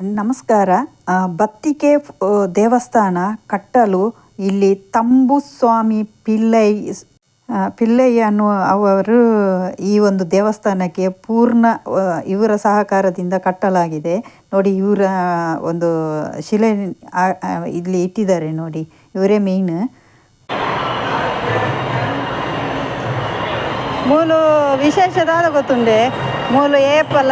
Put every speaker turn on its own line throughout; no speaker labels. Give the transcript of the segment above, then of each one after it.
ನಮಸ್ಕಾರ. ಬತ್ತಿಕೆ ದೇವಸ್ಥಾನ ಕಟ್ಟಲು ಇಲ್ಲಿ ತಂಬುಸ್ವಾಮಿ ಪಿಳ್ಳೈ ಪಿಳ್ಳೈ ಅನ್ನುವ ಅವರು ಈ ಒಂದು ದೇವಸ್ಥಾನಕ್ಕೆ ಪೂರ್ಣ ಇವರ ಸಹಕಾರದಿಂದ ಕಟ್ಟಲಾಗಿದೆ. ನೋಡಿ, ಇವರ ಒಂದು ಶಿಲೆ ಇಲ್ಲಿ ಇಟ್ಟಿದ್ದಾರೆ ನೋಡಿ, ಇವರೇ ಮೇಯ್ನ್. ಮೂಲು ವಿಶೇಷದಾದ ಗೊತ್ತುಂಡೆ ಮೂಲು ಏಪಲ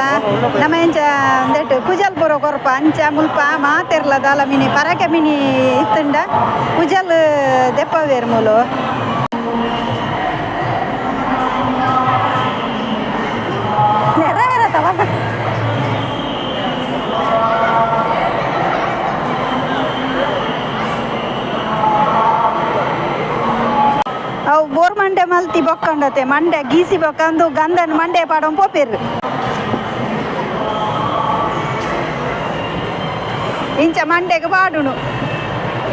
ನಮ್ಮ ಎಂಚ ಒಂದೆಟ್ಟು ಕುಜಲ್ ಪೂರ ಕೊರ್ಪ ಅಂಚ ಮುಲ್ಪ ಮಾತೆರ್ಲ ದಾಲ ಮಿನಿ ಪರಕೆ ಮಿನಿ ಇತ್ತುಂಡ ಕುಜಲ್ ದೆಪ್ಪವೇರು ಮೂಲು. ಅವು ಬೋರ್ ಮಂಡೆ ಮಲ್ತಿ ಬೊಕ್ಕಂಡತೆ ಮಂಡೆ ಗೀಸಿ ಬೊಕ್ಕಂದು ಗಂಧನ ಮಂಡೆ ಪಾಡೊಂದು ಪೋಪೇರು ಇಂಚ ಮಂಡೆಗೆ ಪಾಡುನು.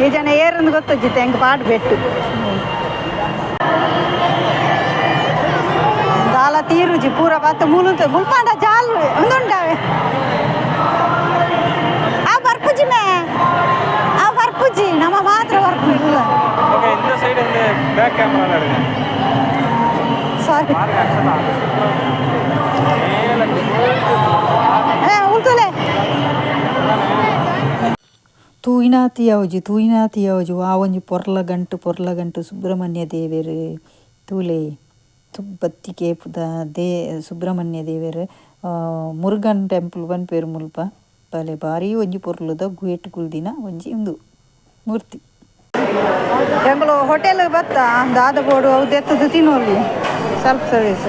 ಈ ಜನ ಏರಂದು ಗೊತ್ತುಜ್ಜಿತ್ತೆ ಹೆಂಗೆ ಪಾಡ್ಬೆಟ್ಟು ದಾಲ ತೀರುಜಿ ಪೂರ ಬತ್ತ ಮೂಲುಂತ ಮುಲ್ಪಾಂಡ ಜಾಲ್ ಉಂದುಂಡವೆ. ಆ ಬರ್ಪುಜಿ ಮೇ ಆ ಬರ್ಪುಜಿ ನಮ್ಮ ಮಾತ್ರ ಬರ್ಪುಲ್ಲ.
ಓಕೆ, இந்த சைடு வந்து பேக் கேமரால எடுங்க.
ಸಾರಿ.
பாருங்க அக்ஷதா, மேல.
ಏ ಉಲ್ತುಲೆ ತೂಯಿನಾತಿ ಯಾವಜಿ ತೂಯಿನಾತಿ ಯಾವಜಿ ಆ ಒಂಜಿ ಪೊರ್ಲ ಗಂಟು ಪೊರ್ಲ ಗಂಟು ಸುಬ್ರಹ್ಮಣ್ಯ ದೇವೆರು ತೂಲೆ ಬತ್ತಿಕೆ ಪುದ they Subrahmanya ದೇವೆರು ಮುರುಗನ್ ಟೆಂಪಲ್ ಪನ್ಪೆರ್ ಮುಲ್ಪ ಬಲೆ ಬಾರಿ ಒಂಜಿ ಪೊರ್ಲುದ ಗುಹೆಟ್ ಕುಲ್ದಿನ ಒಂಜಿ ಉಂದು ಮೂರ್ತಿ. ಎಂಕುಲು ಹೋಟೆಲ್ ಬತ್ತ ದಾದ ಬೋಡು ಅವು ದೆತ್ತದು ತಿನ್ನೋಲಿ ಸೆಲ್ಫ್ ಸರ್ವಿಸ್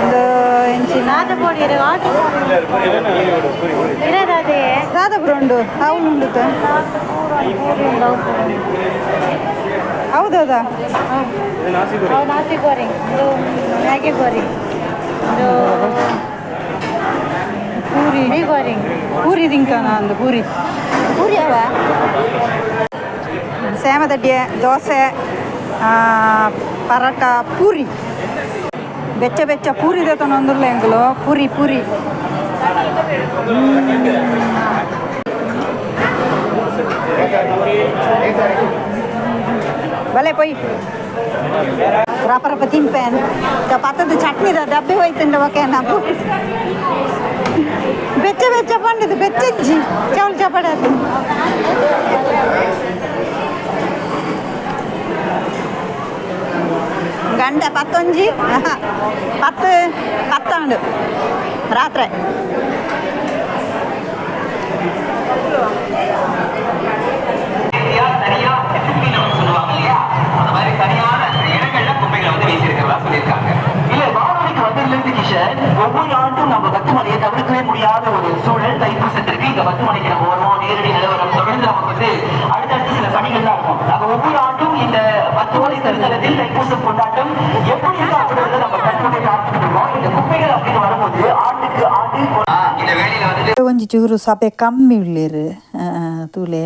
ಒಂದು ಎಂಚಿನ ದಾದ ಉಂಡು ಅವ್ಲು ಉಂಡು ಹೌದೌದಾ.
இது நாசி கோரி.
ನಾಸಿ ಗೋರಿಂಗ್, ಇದು ಮ್ಯಾಗಿ ಗೋರಿಂಗ್, ಇದು
ಪೂರಿ.
ಮೀ ಗೋರಿಂಗ್.
ಪೂರಿ ತಿಂಕಾನ ಅಂದು ಪೂರಿ ಪೂರಿ ಅವ ಸೇಮದಡ್ಡೆ ದೋಸೆ ಪರೋಟ ಪೂರಿ ಬೆಚ್ಚ ಬೆಚ್ಚ ಪೂರಿ ದೆತೊನೊಂದುಲ್ಲ ಎಂಕುಲು ಪೂರಿ ಪೂರಿ. ಬಲೆ ಪೊಯ್ ರಪ ರಪ ತಿನ್ಪೇನ್ ಪತ್ತದ ಚಟ್ನಿದ ಡಬ್ಬಿ ಹೋಯ್ತುಂಡ ಒಕೆನ ಪೂರಿ ಬೆಚ್ಚ ಬೆಚ್ಚ ಪಂಡದು ಬೆಚ್ಚಜ್ಜಿ ಚೌಲ್ ಚಪಡದು. ಗಂಟೆ ಪತ್ತೊಂಜಿ ಪತ್ತು ಪತ್ತಾಂಡು ರಾತ್ರಿ.
சரியா டிசிப்ளின் சொல்லுவாங்க இல்லையா, அந்த மாதிரி சரியான இடங்கள்ல குப்பைகளை வந்து வீசியிருக்கிறதா சொல்லியிருக்காங்க.
இல்ல, வானொலிக்கு வந்ததுல இருந்து கிஷன் ஒவ்வொரு ஆண்டும் நம்ம பத்துமலையை தவிர்க்கவே முடியாத ஒரு சூழல் தைப்பூசத்திற்கு. இங்க பத்துமலைக்கு நம்ம வருவோம். நேரடி நிலவரம் தொடர்ந்து நமக்கு வந்து அடுத்தடுத்து சில பணிகள் தான் இருக்கும். நாங்க ஒவ்வொரு ஆண்டும் இந்த பத்துமலை திருத்தலத்தில் தைப்பூசம் கொண்டாட்டம் எப்படி இருக்கு அப்படின்றத நம்ம கண்முன்னே பார்த்துட்டு இருக்கோம். இந்த குப்பைகள் அப்படின்னு வரும்போது ஆண்டுக்கு ஆண்டு
இந்த வேலையில வந்து
ಒಂಜಿ ಚೂರು ಸಭೆ ಕಮ್ಮಿ ಉಳ್ಳೇರು ತೂಲೆ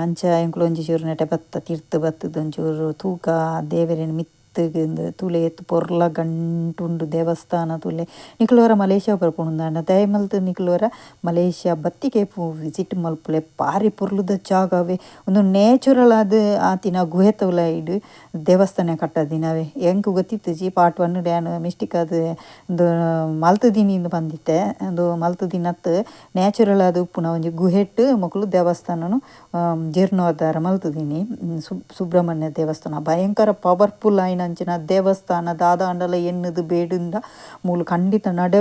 ಅಂಚ ಎಂಕುಲು ಒಂಜಿ ಚೂರು ನೆಟೆ ಬತ್ತ ತಿರ್ತು ಬತ್ತದ ಒಂಚೂರು ತೂಕ ದೇವೆರೆನ್ ಮಿತ್ತುಗ್ ಇಂದ್ ತೂಲೆ ಏತ್ ಪೊರ್ಲ ಗಂಟುಂಡು ದೇವಸ್ಥಾನ ತೂಲೆ. ನಿಕುಲು ಒರ ಮಲೇಷ್ಯಾ ಬರ್ಪುಂಡು ದಯಮಲ್ತ್ ನಿಕುಲು ಒರ ಮಲೇಷ್ಯಾ ಬತ್ತಿಗೆ ವಿಸಿಟ್ ಮಲ್ಪುಲೆ. ಬಾರಿ ಪೊರ್ಲುದ ಜಾಗವೇ ಉಂದು. ನ್ಯಾಚುರಲ್ ಆದ್ ಆತಿನ ಗುಹೆತ ಉಲಾಯಿಡ್ ದೇವಸ್ಥಾನ ಕಟ್ಟದಿನವೇ. ಎಂಕ್ ಗೊತ್ತಿತ್ತುಜಿ. ಪಾರ್ಟ್ 1 ಯಾನ್ ಮಿಸ್ಟೇಕ್ ಆದ್ ಉಂದು ಮಲ್ತುದಿನಿ ಇಂದ್ ಪಂದಿತ್ತೆ. ಉಂದು ಮಲ್ತುದಿನತ್ತ್, ನ್ಯಾಚುರಲ್ ಆದ್ ಉಪ್ಪುನ ಒಂಜಿ ಗುಹೆಟ್ ಮೊಕುಲು ದೇವಸ್ಥಾನನು ಜೀರ್ಣೋದ್ಧಾರ ಮಲ್ತುದಿನಿ. ಸುಬ್ರಹ್ಮಣ್ಯ ದೇವಸ್ಥಾನ ಭಯಂಕರ ಪವರ್ಫುಲ್ ಆಯಿನಂಚಿನ ದೇವಸ್ಥಾನ. ದಾದ ಆಂಡಲ ಎನ್ನುದು ಬೇಡುಂಡ ಮೂಲು ಖಂಡಿತ ನಡ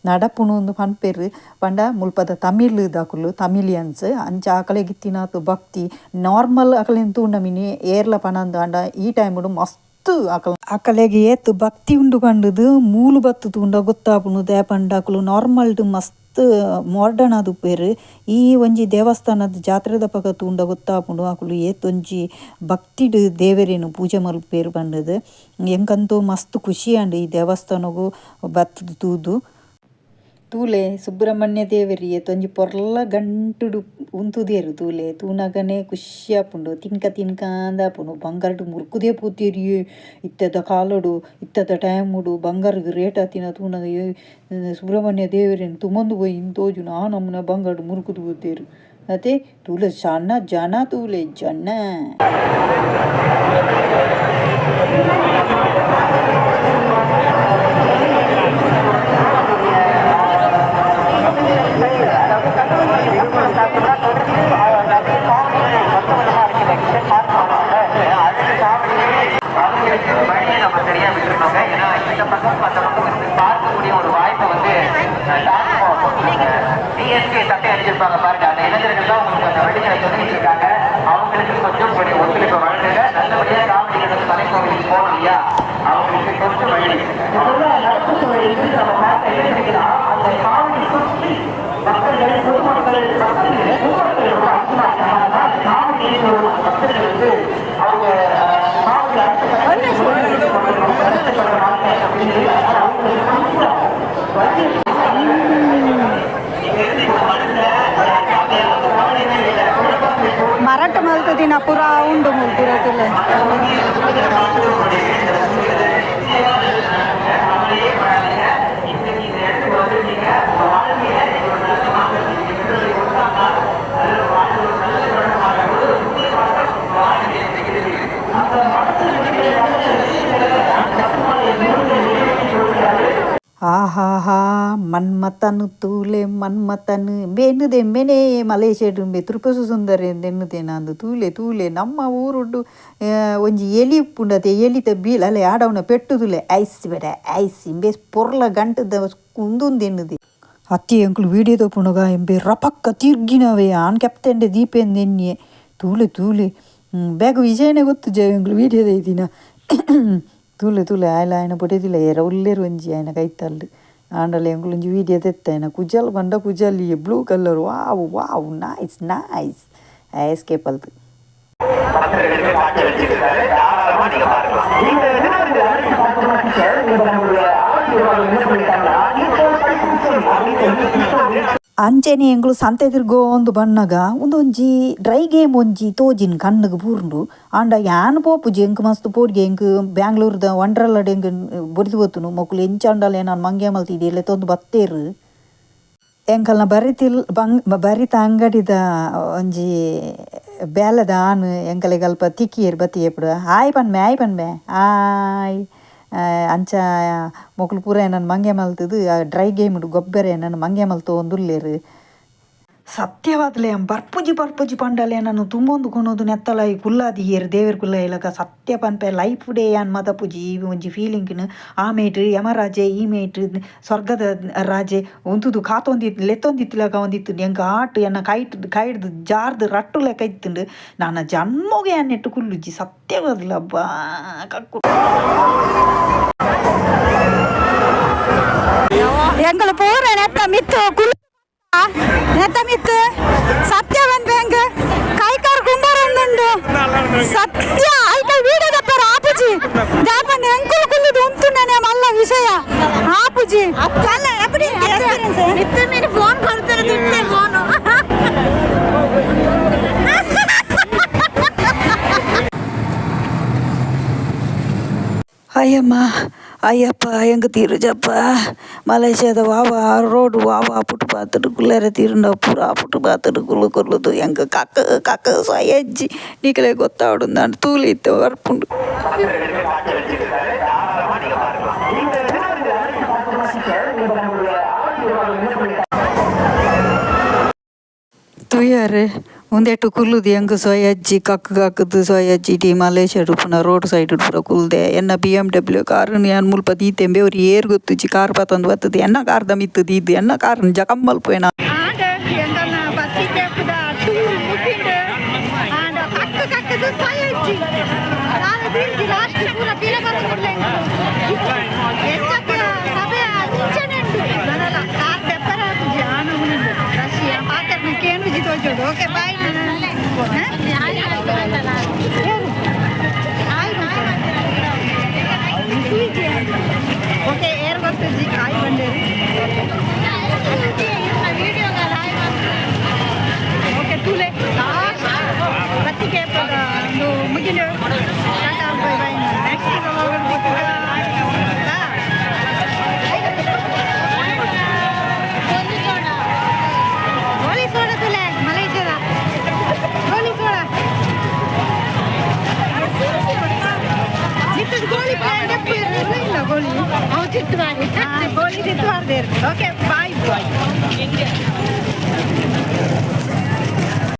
ನಡಪುನು ಇಂದ್ ಪನ್ಪೆರ್. ಪಂಡ ಮುಲ್ಪದ ತಮಿಳ್ ದಕುಲು, ತಮಿಳಿಯನ್ಸ್ ಅಂಚ ಅಕಲೆಗ್ ಇತ್ತಿನಾತ್ ಭಕ್ತಿ ನಾರ್ಮಲ್ ಅಕಲೆನ್ ತೂಂಡ ಮಿನಿ ಏರ್ಲ ಪನಂದ್. ಆಂಡ ಈ ಟೈಮುಡು ಮಸ್ತ್ ಅಕಲ್ ಅಕಲೆಗ್ ಏತ್ ಭಕ್ತಿ ಉಂಡು ಪಂಡುದು ಮೂಲು ಬತ್ತ್ ತೂಂಡ ಗೊತ್ತಾಪುಂಡು. ದಾಯೆ ಪಂಡ ಅಕುಲು ನಾರ್ಮಲ್ ಡ್ ಮಸ್ತ್ ಮಾಡರ್ನ್ ಆದ್ ಉಪ್ಪುವೆರ್. ಈ ಒಂಜಿ ದೇವಸ್ಥಾನದ ಜಾತ್ರೆದಪಗ ತೂಂಡ ಗೊತ್ತಾಪುಂಡು ಅಕುಲು ಏತ್ ಒಂಜಿ ಭಕ್ತಿಡ್ ದೇವೆರೆನ್ ಪೂಜೆ ಮಲ್ಪುವೆರ್ ಪಂಡುದು. ಎಂಕಂತೂ ಮಸ್ತ್ ಖುಷಿ ಆಂಡ್ ಈ ದೇವಸ್ಥಾನಗು ಬತ್ತುದು ತೂದು. ತೂಲೆ ಸುಬ್ರಹ್ಮಣ್ಯ ದೇವರಿಗೆ ತೊಂಜಿ ಪೊರ್ಲ ಗಂಟುಡು ಉಂತುದೇರು ತೂಲೆ ತೂನಗನೆ ಖುಷಿ ಆಪುಂಡು ತಿನ್ಕ ತಿನ್ಕ ಅಂದಾಪುಂಡು ಬಂಗಾರಡು ಮುರ್ಕುದೇ ಪೋತೇರಿಯೇ ಇತ್ತದ ಕಾಲಡು ಇತ್ತದ ಟೈಮುಡು ಬಂಗಾರಗ್ ರೇಟ್ ಆತಿನ ತೂನಗ ಸುಬ್ರಹ್ಮಣ್ಯ ದೇವರೇನು ತುಂಬೊಂದು ಪೋಯಿ ತೋಜುನ ಆ ನಮೂನೆ ಬಂಗಾರಡು ಮುರ್ಕುದು ಪೋತೇರು ಅತೆ ತೂಲೆ ಸಣ್ಣ ಜನ ತೂಲೆ ಜನ.
அவங்களுக்கு வழியை நம்ம சரியா விட்டுருந்தோங்க. ஏன்னா இந்த பக்கம் அந்த பக்கம் இருந்து பார்க்கக்கூடிய ஒரு வாய்ப்பு வந்து டிஎஸ்கே சட்டை அடிச்சிருப்பாங்க பாருங்க. அந்த இளைஞர்கள் தான் உங்களுக்கு அந்த வழிகளை சொல்லிட்டு இருக்காங்க. அவங்களுக்கு கொஞ்சம் ஒரு ஒத்துழைப்பு வழங்குங்க. நல்லபடியா காவடிகள் வந்து மலைக்கோவிலுக்கு போகணும் இல்லையா, அவங்களுக்கு கொஞ்சம் வழி நடப்பு சூழலுக்கு நம்ம பார்க்க என்ன கிடைக்குதுன்னா, அந்த காவடி சுற்றி பக்தர்கள் பொதுமக்கள் பக்தர்கள் பொதுமக்கள் ரொம்ப அதிகமாக இருக்காங்க. காவடி பக்தர்கள் வந்து அவங்க காவடி
ಮರಾಠ ಮಲ್ತದಿನ ಪೂರ ಉಂಡು ಮೂಲು ಪೂರ ತುಲೆ.
ಆಹಾಹಾ ಮನ್ಮಥನು ತೂಲೆ ಮನ್ಮಥನು ಬೆನ್ನುದೆ ಮೆನೆ ಮಲೇಷ್ಯಾಡು ಉಂಬೆ ತ್ರಿಪುರ ಸುಂದರಿ ದೆನ್ನುದೆ ತೂಲೆ ತೂಲೆ ನಮ್ಮ ಊರುಡು ಒಂಜಿ ಎಲಿ ಉಪ್ಪುಂಡತೆ ಎಲಿತ ಬೀಲ್ ಅಲೆ ಆಡವನ ಪೆಟ್ಟು ತೂಲೆ ಐಸ್ ಬೇಡ ಐಸ್ ಇಂಬೆ ಪೊರ್ಲ ಗಂಟದ ಉಂದುಂದೆನ್ನುದೆ. ಅತ್ತಿ ಎಂಕುಲು ವೀಡಿಯೋ ತೋಪುನಗ ಎಂಬೆ ರಪಕ್ಕ ತಿರ್ಗಿನವೇ ಆನ್ ಕೆಪ್ತೆಂಡೆ ದೀಪೆಂದೆನ್ನಿಯೆ ತೂಲೆ ತೂಲೆ ಬೇಗ ವಿಜಯನೇ ಗೊತ್ತು ಜಯ ಎಂಕುಲು ವೀಡಿಯೋ ದೈದಿನ ತೂಲೆ ತೂಲೆ ಆಯ್ಲ ಆಯ್ನ ಪೊಟೆದಿಲ್ಲ ಏರ ಉಲ್ಲೇರು ಒಂಜಿ ಆಯ್ನ ಕೈತಲ್ಲು ಆಂಡಲ ಎಂಕುಲು ಒಂಜಿ ವೀಡಿಯೋ ತೆತ್ತ ಆಯ್ನ ಕುಜಲ್ ಪಂಡ ಕುಜಲ್ blue colour wow wow nice nice escape ಅಲ್ತು.
பக்தர்களுக்கு காட்சி அளிச்சிருக்காரு. தாராளமா நீங்க பார்க்கலாம். இந்த
ಅಂಚೆನೆ ಎಂಕುಲು ಸಂತೆ ತಿರ್ಗೋಂದು ಬನ್ನಗ ಉಂದೊಂಜಿ ಡ್ರೈ ಗೇಮ್ ಒಂಜಿ ತೋಜಿನ್ ಕಣ್ಣುಗು ಪೂರ್ಂಡು. ಆಂಡ ಯಾನ್ ಪೋಪುಜಿ ಎಂಕ್ ಮಸ್ತ್ ಪೋಡಿಗೆ ಎಂಕ್ ಬ್ಯಾಂಗ್ಳೂರ್ದ ವಂಡ್ರಲ್ಲಡ್ ಎಂಕ್ ಬೊರಿದು ಪೋತುನು ಮೊಕುಲು ಎಂಚಾಂಡಲ ನಾನ್ ಮಂಗೆ ಮಲ್ತಿದ್ದೆ ಲೆತ್ತೊಂದು ಬತ್ತೇರು. ಎಂಕಲ್ನ ಬರಿತಿಲ್ ಬಂಗ್ ಬರಿತ ಅಂಗಡಿದ ಒಂಜಿ ಬೇಲೆದ ಆನ್ ಎಂಕಲೆಗ್ ಅಲ್ಪ ತಿಕ್ಕಿಯೆರ್ ಬತ್ತಿಯೆಪುಡು ಆಯ್ ಪನ್ಪೆ ಆಯ್ ಪನ್ಪೆ ಆಯ್ ಅಂಚ ಮೊಕುಲು ಪೂರ ಎನನ್ ಮಂಗೆ ಮಲ್ತುದು ಡ್ರೈ ಗೇಮ್ಡ್ ಗೊಬ್ಬೆರೆ ಎನನ್ ಮಂಗೆ ಮಲ್ತೊಂದುಲ್ಲೆರ್. ಸತ್ಯವಾದ್ಲೆ ಬರ್ಪುಜಿ ಬರ್ಪುಜಿ ಪಂಡಲೆ ನಾನು ತುಂಬೊಂದು ಕೊನೊದು ನೆತ್ತಲಾಯಿ ಕುಲ್ಲಾದಿಯೆರ್ ದೇವೆರ್ ಕುಲ್ಲಾಯಿಲಕ ಸತ್ಯ ಪನ್ಪೆ ಲೈಫ್ ಡೇ ಯಾನ್ ಮದಪುಜಿ ಈ ಒಂಜಿ ಫೀಲಿಂಗ್ನ್ ಆ ಮೇಟ್ ಯಮರಾಜೆ ಈ ಮೇಟ್ ಸ್ವರ್ಗದ ರಾಜೆ ಉಂತುದು ಕಾತೊಂದಿತ್ತು ಲೆತ್ತೊಂದಿತ್ತಿಲಕ ಒಂದಿತ್ತು ಎಂಕ್ ಆಟ್ ಎನ್ನ ಕೈಟ್ ಕೈಡ್ದು ಜಾರ್ದು ರಟ್ಟು ಲೆಕ್ಕ ಇತ್ತುಂಡು. ನಾನ ಜನ್ಮೊಗೆ ಯಾನ್ ನೆಟ್ಟು ಕುಲ್ಲುಜಿ ಸತ್ಯವಾದ್ಲ ಅಬ್ಬಾ ಕಕ್ಕು.
ಎಂಕುಲು ಪೂರ ನೆತ್ತ ಮಿತ್ತು ಕುಲ್ ನೆತ್ತ ಮಿತ್ತು ಸತ್ಯ ಬಂದ್ವೆ ಎಂಕ್ ಕೈಕಾರ್ ಕುಂಬಾರೊಂದುಂಡು ಸತ್ಯ ಐಕಲ್ ವೀಡಿಯೋ ದಪ್ಪರ ಆಪುಜಿ ದಾಪಂಡ ಎಂಕುಲು ಕುಲ್ಲುದು ಉಂತುಂಡನೆ ಮಲ್ಲ ವಿಷಯ ಆಪುಜಿ. ಅಲ್ಲ ಎಪ್ಪಡಿ ಎಕ್ಸ್ಪೀರಿಯನ್ಸ್ ನಿತ್ತೆ ಮೀನು ಫೋನ್ ಕೊಡ್ತಾರೆ ತಿಂತೆ ಫೋನು.
ಅಯ್ಯಮ್ಮ ಅಯ್ಯಪ್ಪ ಎಂಕ್ ತಿರುಜಪ್ಪ ಮಲೇಷ್ಯಾದ ವಾವಾ ರೋಡ್ ವಾವಾ ಪುಟ್ಟು ಪಾத்துட்டு ಕುಲ್ಲೆರೆ ತಿರುಂಡ ಪೂರ ಪುಟ್ಟು ಪಾத்துட்டு ಕುಲ್ಲು ಕುಲ್ಲುದು ಎಂಕ್ ಕಕ್ಕ ಕಕ್ಕ ಸಯಜ್ಜಿ ನಿಕಲೆ ಗೊತ್ತಾವಡು ತೂಲಿ ಇತ್ತೆ ಬರ್ಪುಂಡು.
பக்தர்களுக்கு காட்சி அளிச்சிருக்காரு. தாராளமா நீங்க பார்க்கலாம்.
ತುಯಾರೆ ಉಂದೆಟ್ಟು ಕುಲ್ಲುದು ಎಂಕ್ ಸೊಯಜ್ಜಿ ಕಕ್ಕು ಕಕ್ಕುದು ಸೊಯಜ್ಜಿ ಇಡೀ ಮಲೇಷ್ಯಾಡ್ ಉಪ್ಪುನ ರೋಡ್ ಸೈಡ್ ಪೂರ ಕುಲ್ದೆ. ಎನ್ನ BMW ಕಾರುನು ಯಾನ್ ಮುಲ್ಪ ದೀತೆಂಬೆ ಒರಿ ಏರ್ ಗೊತ್ತುಜಿ ಕಾರ್ ಪತೊಂದು ಬತ್ತುದು ಎನ್ನ ಕಾರ್ದ ಮಿತ್ತ್ ದೀದ್ ಎನ್ನ ಕಾರುನು ಜಖಂ ಮಲ್ಪುವೆನ.
ಆಂಡ ಎಂಕಲ್ನ ಬಸ್ಸಿ ಟೇಪುದ ಟೂರ್ ಮುಗಿಂಡು ಆಂಡ ಕಕ್ಕ ಕಕ್ಕದು ಸಯಜ್ಜಿ ನಾನು ಬೀಳ್ದಿ ಲಾಸ್ಟ್ ಪೂರ ಪಿರ ಬತ್ತುಂಡು ಎಂಚ ಸಭೆ ಅಂಚನೆ ಉಂಡು ನನಲ ಕಾರ್ ದೆಪ್ಪರ ಆಪುಜಿ ಆನು ಉಂಡು ರಶಿಯಾ ಪಾತೆರ್ನ ಕೇನುಜಿ ತೋಜೋಡು. Okay bye. Okay air ಗೊತ್ತುಜಿ ಕಾಯಿ ಬಂಡೇರು. ತಿತ್ತು. ಗೋಲಿ ತಿತ್ತು. Okay, boy boy.